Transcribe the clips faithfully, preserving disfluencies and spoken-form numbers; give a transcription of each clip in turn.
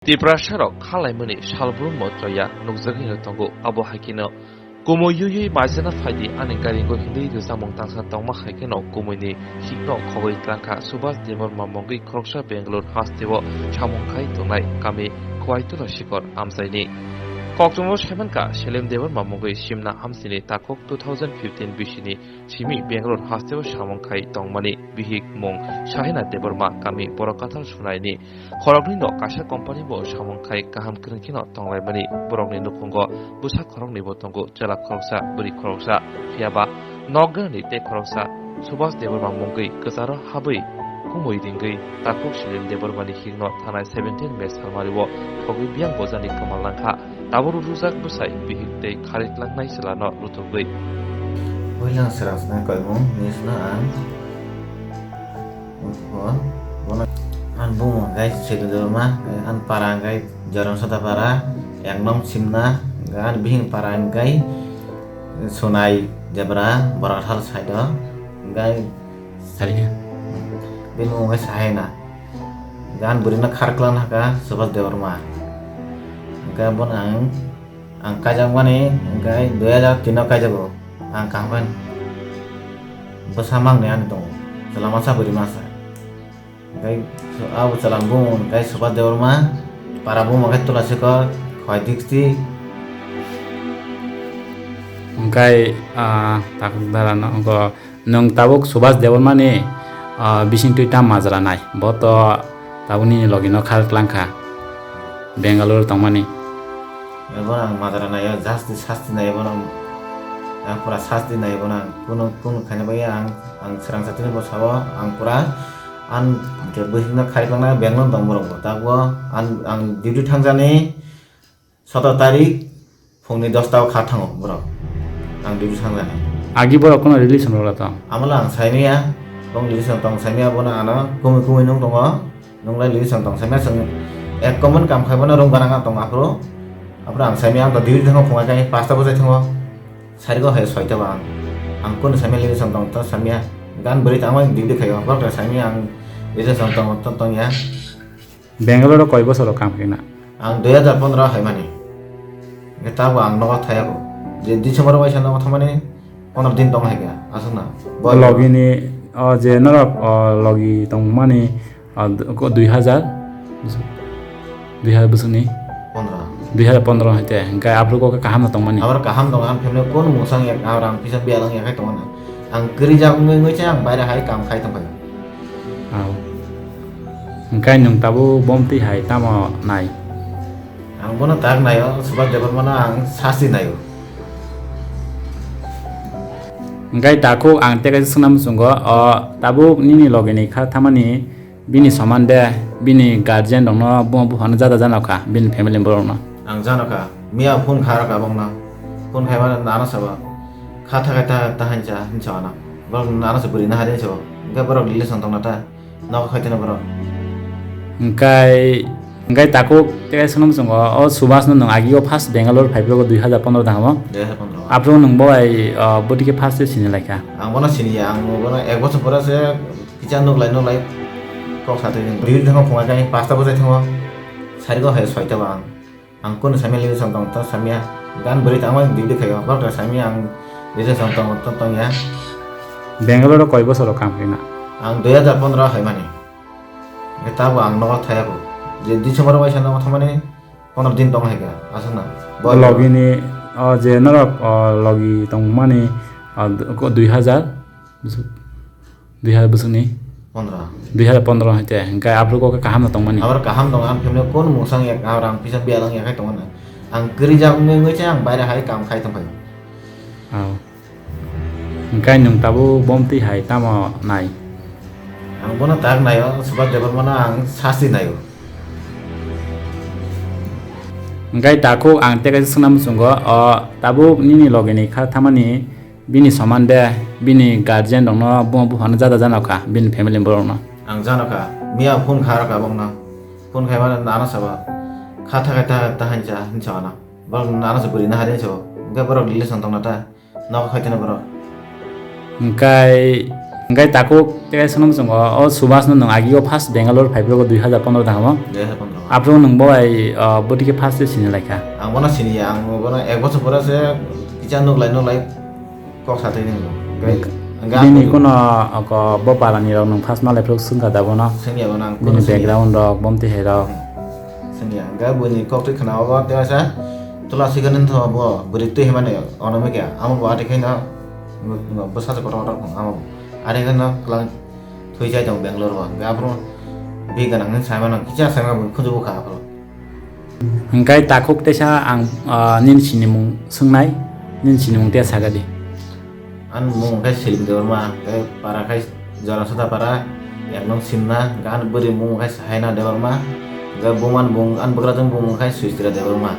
Tiprasarok khalaimani salbrumno choya nukjagwino tongo, abo hai kheno kumui yuyui maijana phaidi ani garingo hinwi rwchapmung tangsa tongma hai kheno kumuini hikno khogwi tlangkha Subhas Debbarma mungwi khoroksa Bangalore hasteo samung khai tongnai kami Khwaitula Sikhor amchaini. Kokchumro saimankha Selim Debbarma mungwi simna amchaini takhuk two thousand fifteen bisini simi Bangalore hasteo samung khai tongmani bihik mung Sahina Debbarma kami Borok Kathar Sunaini. Khoroknwi no kaisa company bo samung khai kaham kwrwng kheno tonglaimani. Borokni nukhungo bwsa khoroknwi bo tongo, chwla khoroksa, bwrwi khoroksa, phiyaba nokdani tei khoroksa Subhas Debbarma mungwi kwcharo habwi kumui ringwi takhuk Selim Debbarmani hikno thanai seventeen May salmario thogwi biyang bojani kwmal langkha. Tabuk rujak bwsai bihik tei kharwi tlangnai chwlano rutugwi. Puila ang swrang swnai koimung, bini swnang ang. Bono, bono, ang bumung hwnkhe Selim Debbarma, ang para hwnkhe Jorong Sota para, ek nong Simna, ang bihing para hwnkhe Sunai Debra, Borathal side o, hwnkhe Sahina. Bini mung hwnkhe Sahina. Hwnkhe ang bwrwino khar klang hakha Subhas Debbarma. Hwnkhe bono ang Ang kaijakmani hwnkhe dui hajar tin o kaijago. Ang kaham khe bwsa mangni ani tongo. Chwla masa bwrwi masa. Hwnkhe abo chwla bumung hwnkhe Subhas Debbarma, para bumung khe Tula Sikhor, Khwai Dikti. Hwnkhe, ah, takdar ano hwnkhe Nwng tabuk Subhas Debbarmani, ah, bisingtwi tam majra nai? Bo to tabuk nini logino khar klangkha, Bangalore tongmani. Ebo ang majra naio, just sasti naio, bono ang, ang pura sasti naio, bono ang kunu, kunu khaina bagwi ang, ang swrang satini bo sao, ang pura, ang je bwswkno khari klangnai Bangalore tong borok bo. Tabuk ang, ang duty thangjani, Sotor tarik phungni dosta o kha thango borok. Ang duty thangjaknai. Agi borok kono relation rok tong? Amalo ang saimaya, bong relation tong saimaya, bono ano kumui kumui nung tongo. Nunglai relation tong saimaya, chwng ek common kam khai bono room gana gana tongo aphuru. Aphuru ang saimaya, ang to duty thango phungai kai pasta bwsai thango. Sarigo hai soita ba ang. Ang kono saimaya relation tong to saimaya. Gan bwrwi tangma duty khaio, borok to saimaya ang relation tong to tongya. Bangalore o koi bosoro kam khe na? Ang dui hajar pondro o haimani. Hwnkhe tabuk ang nogo thaya bo. Je December o waisa nogo thangmani pondro din tong hai khe aswk na. Logini, o je norok, o logi tongmani, o du-, ko dui hajar, dui hajar bwswkni? Pondro. Dui hajar pondro hai te. Hwnkhe aphuru khe kaham no tongmani? Abar kaham tong, ang family kono mungsang ya, ang rang pisa bialang ya khai tongmani. Ang kwrwi jak wngwi wngwi se ang baire hai kam khai tongkha. Au. Hwnkhe nwng tabuk bomtwi hai tamo nai? Ang bono tak naio, Subhas Debbarmano ang sasti naio. Hwnkhe takhuk ang tei kaisa swngna muchungo, o tabuk nini logini kha thamani bini soman de, bini guardian rokno buma buphano jada jano kha, bini family borokno? Ang jano kha, miya phone kha rokha bongno. Phone khaimano nano sabo, kha thakai ta, ta hinsa, hinsa ano. Borok nano se bwrwi na hari hinsa bo. Hwnkhe borok relation tongna ta. Nogo khaitino borok. Hwnkhe, hwnkhe takhuk tei swngna muchungo, o Subhas no nwng agi o first Bangalore phaiphuru dui hajar pondro tangmo? Dui hajar pondro. Aphuru nwng bo bai, o, bwtwi khe first se sini laikha? Ang bono siniya, ang bono ek bochor pore se kisa nuklai nuklai kok satwi nwng. Duty thango phungai kai pasta bwsai thango. Sarigo hai soita ba ang. Ang kunu samya lini song tong to samya. Gan bwrwi tangma duty khaio. Borok to samya ang lini song tong to tongya. Bangalore o koi bosor o kam khaina? Ang dui hajar pondro o haimani. Hwnkhe tabuk ang nogo thaya bo. Je December o waisa nogo thangmani pondro din tong hai khe aswk na. Logini, o je norok, o logi tongmani, o du-, ko dui hajar. Bwswk, dui hajar bwswkni? Pondro. Dui hajar pondro hai te, hwnkhe aphuru khe kaham no tongmani? Abar kaham tong, ang family kono mungsang ya, ang rang pisa bialang ya khai tongmani. Ang kwrwi jak wngwi wngwi se ang baire hai kam khai tongphai. Au. Hwnkhe nwng tabuk bomtwi hai tamo nai? Ang bono tak naio, Subhas Debbarmano ang sasti naio. Hwnkhe takhuk ang tei kaisa swngna muchungo, o tabuk nini logini kha thamani, bini soman de, bini guardian rokno buma buphano jada jano kha, bini family borokno? Ang jano kha, miya phone kha rokha bongno. Phone khaimano nano sabo, kha thakai ta, ta hinsa, hinsa ano. Borok nano se bwrwi na hari hinsa bo. Hwnkhe borok relation tongna ta. Nogo khaitino borok. Hwnkhe, Hingke takhuk tei sonom chungo, o Subhash no nwng agi o first Bangalore phai phuru dui hazar pondro tangmo. Dui hazar pondro. Aphuru nwng bo bai, ah, bwtwi khe first se sini laikha. Ang bono sini ya, ang bono ek bochor pore se kisa nuk lai nuk lai kok satwi nini. Hingke, hingke ang bini bo- kuno, oko bo para ni rok nwng first malai phuru swngkha da bono. Swngya bono ang bini kuno sini ya. Background rok, bomti hai rok. Hmm. Swngya, hingke bini kok twi khna o bo tei sa tula sikha nini tho bo bwrwi twi himani ono mekya. Amo bo ati khaino bwsa se kotor kotor khong amo bo. Ari gana klang thwi chai tong Bangalore o. Hingke aphuru bi ganang ni sai mano kisa sai mano khunju bukha aphuru. Hingke takhuk teisa ang, ah, nini sinimung swngnai, nini sinimung te saga di. Ani mung khe Selim Debbarma, tei para khe Jora Sota para, ek nong Simna, hingke ani bwrwi mung khe Sahaina Debbarma, hingke bumani bung, ani bwkrajwk bumung khe Suchitra Debbarma.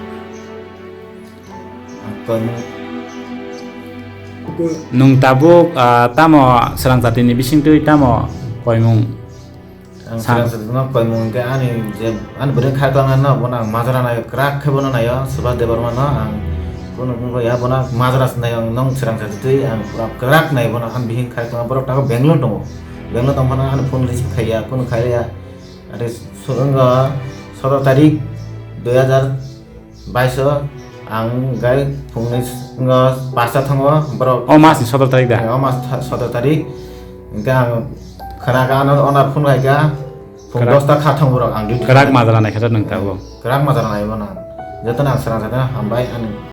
Nwng tabuk, ah, tamo swrang jatini bisingtwi tamo koimung? Ang sa- swrang jatino koimung hwnkhe ani je ani bwrwi khaklangno bono ang majra naio, kwrak khe bono naio, Subhash Debbarma no ang kunu wngya bono majra se naio, ang nong swrang jatitwi ang pura kwrak naio bono, ani bihik khaklangno borok tabuk Bangalore tongo, Bangalore tongphano ani phone receive khaiya, kunu khaiya, ate swrwngo sotoro tarik dui hazar baiso ang gai phungni swngo parsa thango borok. O mas ni sotoro tarik da? O mas tha-, sotoro tarik. Hingke ang khwna ka ano onar phone khai ka phung Kwrak. Dosta kha thang borok ang duty kwrak kha. Majra nai kha nwng tabuk. Kwrak majra nai bono. Jotono ang swrang jatino hambai ani